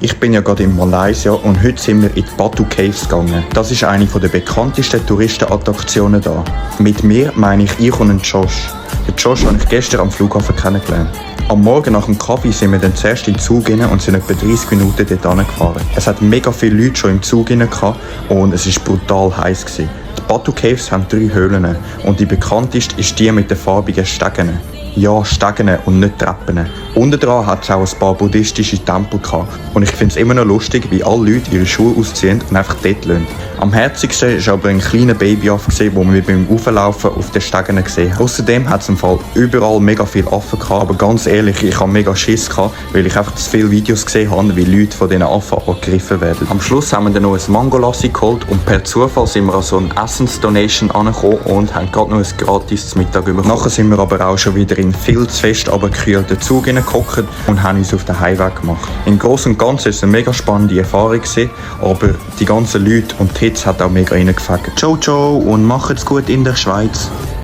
Ich bin ja gerade in Malaysia und heute sind wir in die Batu Caves gegangen. Das ist eine der bekanntesten Touristenattraktionen da. Mit mir meine ich und den Josh. Den Josh habe ich gestern am Flughafen kennengelernt. Am Morgen nach dem Kaffee sind wir dann zuerst in den Zug rein und sind etwa 30 Minuten dort gefahren. Es hat mega viele Leute schon im Zug rein und es war brutal heiß gewesen. Die Batu Caves haben 3 Höhlen und die bekannteste ist die mit den farbigen Stegen. Ja, Stegen und nicht Treppen. Unten dran hat es auch ein paar buddhistische Tempel gehabt. Und ich finde es immer noch lustig, wie alle Leute ihre Schuhe ausziehen und einfach dort lassen. Am herzigsten war aber ein kleiner Babyaff, den wir beim Auflaufen auf den Stegen gesehen haben. Außerdem hat es im Fall überall mega viele Affen gehabt, aber ganz ehrlich, ich habe mega Schiss gehabt, weil ich einfach zu viele Videos gesehen habe, wie Leute von diesen Affen angegriffen werden. Am Schluss haben wir dann noch ein Mangolassi geholt und per Zufall sind wir an so eine Essensdonation angekommen und haben gerade noch ein gratis zum Mittag bekommen. Nachher sind wir aber auch schon wieder in viel zu fest abgekühlten Zug hineingehockt und haben uns auf den Heimweg gemacht. Im Großen und Ganzen war es eine mega spannende Erfahrung gewesen, aber die ganzen Leute und die Hitze hat auch mega reingefegt. Ciao, ciao und macht's gut in der Schweiz.